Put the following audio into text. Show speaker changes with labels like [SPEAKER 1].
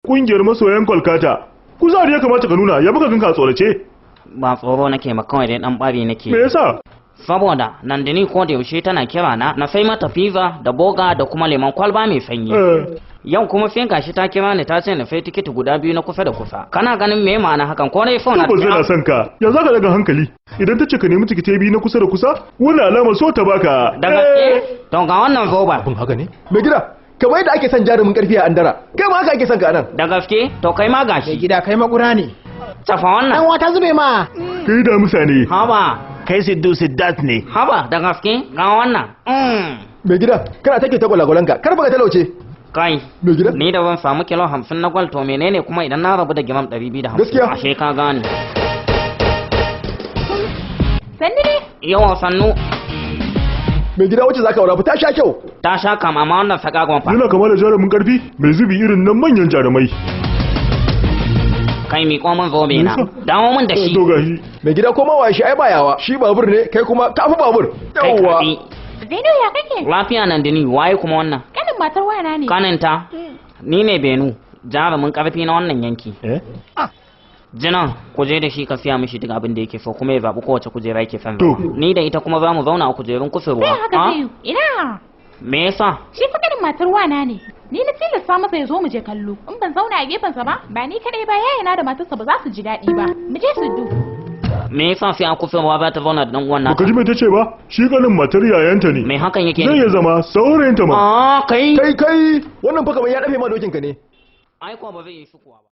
[SPEAKER 1] Kungiyar masoyan Kolkata. Kuzari ya kamata ka nuna, ya buga kanka a tsorace.
[SPEAKER 2] Ba tsoro nake ba, kawai dai dan bari nake.
[SPEAKER 1] Me yasa?
[SPEAKER 2] Saboda Nandini ko da yaushe tana kira na na sai mata pizza da boga da kuma lemon kwalba mai sanyi. Yau kuma sai gashi ta kira ni ta ce na sai tikiti guda biyu na kusa da kusa. Kana ganin me ma'ana hakan ko dai phone?
[SPEAKER 1] Tabbas yana son ka. Ya zaka daga hankali? Idan ta ce ka nemi tikiti biyu na kusa da kusa, wannan alama so ta baka.
[SPEAKER 2] Da gaske? To ga wannan zoba.
[SPEAKER 3] Abin haka ne?
[SPEAKER 4] Mai gida, kamar yadda ake son jarumin karfi a Andara, kai ma haka ake son ka anan.
[SPEAKER 2] Da gaske? To kai ma gashi.
[SPEAKER 5] Mai gida, kai makura ne.
[SPEAKER 2] Tafa wannan.
[SPEAKER 5] Dan wata zube ma.
[SPEAKER 1] Kai da mutane.
[SPEAKER 2] Haba.
[SPEAKER 6] Kai Siddu Siddat ne.
[SPEAKER 2] Haba, da gaske? Ga wannan.
[SPEAKER 4] Mai gida, kana take ta gwalagwalanka, kar baka talauce.
[SPEAKER 2] Kai.
[SPEAKER 4] Mai gida?
[SPEAKER 2] Ni da ban samu kilo 50 na gwal, to menene kuma idan na rabu da giram 250?
[SPEAKER 4] Gaskiya.
[SPEAKER 2] Ashe ka gane.
[SPEAKER 7] Sannu ne.
[SPEAKER 2] Yawan sannu.
[SPEAKER 4] Mai gida, wacce zaka aura fa ta sha kyau.
[SPEAKER 2] Ta sha kama, amma wannan sakagon fa.
[SPEAKER 1] Yana kama da jarumin karfi mai zubi irin nan manyan jarumai.
[SPEAKER 2] Kai, miƙo min zobe na. Dawo min da shi.
[SPEAKER 1] To gashi.
[SPEAKER 4] Mai gida, ko ma waye shi ai bayawa, shi babur ne, kai kuma kafi babur.
[SPEAKER 2] Kai,
[SPEAKER 4] Yawwa.
[SPEAKER 2] karbi.
[SPEAKER 7] Zainab, ya kake?
[SPEAKER 2] Lafiya, Nandini, waye kuma wannan?
[SPEAKER 7] Kanin matar wana ne.
[SPEAKER 2] Kaninta? Ni ne Benu, jarumin karfi na wannan yanki.
[SPEAKER 3] Eh?
[SPEAKER 2] Jinan, ku je da shi ka siya mishi duk abin da yake so, kuma ya zaɓi kowace kujera yake son
[SPEAKER 1] To.
[SPEAKER 2] zama. Ni da ita kuma za mu zauna a kujerun kusurwa.
[SPEAKER 7] Sai haka
[SPEAKER 2] Ah?
[SPEAKER 7] zai yi. Ina.
[SPEAKER 2] Me yasa?
[SPEAKER 7] Shi fa kanin matar wana ne. Ni na tilasta masa ya zo mu je kallo. In ban zauna a gefensa ba, ba ni kadai ba, yayana da matarsa ba za su ji daɗi ba. Mu je su du.
[SPEAKER 2] Me yasa sai a kusurwa za ta zauna da dan uwan
[SPEAKER 1] Baka
[SPEAKER 2] nata?
[SPEAKER 1] ji mai tace ba? Shi kanin matar yayanta ne.
[SPEAKER 2] Me hakan yake
[SPEAKER 1] Zai
[SPEAKER 2] nufi?
[SPEAKER 1] iya zama saurayinta ma.
[SPEAKER 2] Ah, kai.
[SPEAKER 4] Kai kai, wannan fa kamar ya dafe ma dokin ka ne.
[SPEAKER 2] Ai kuwa ba zai yi sukuwa ba.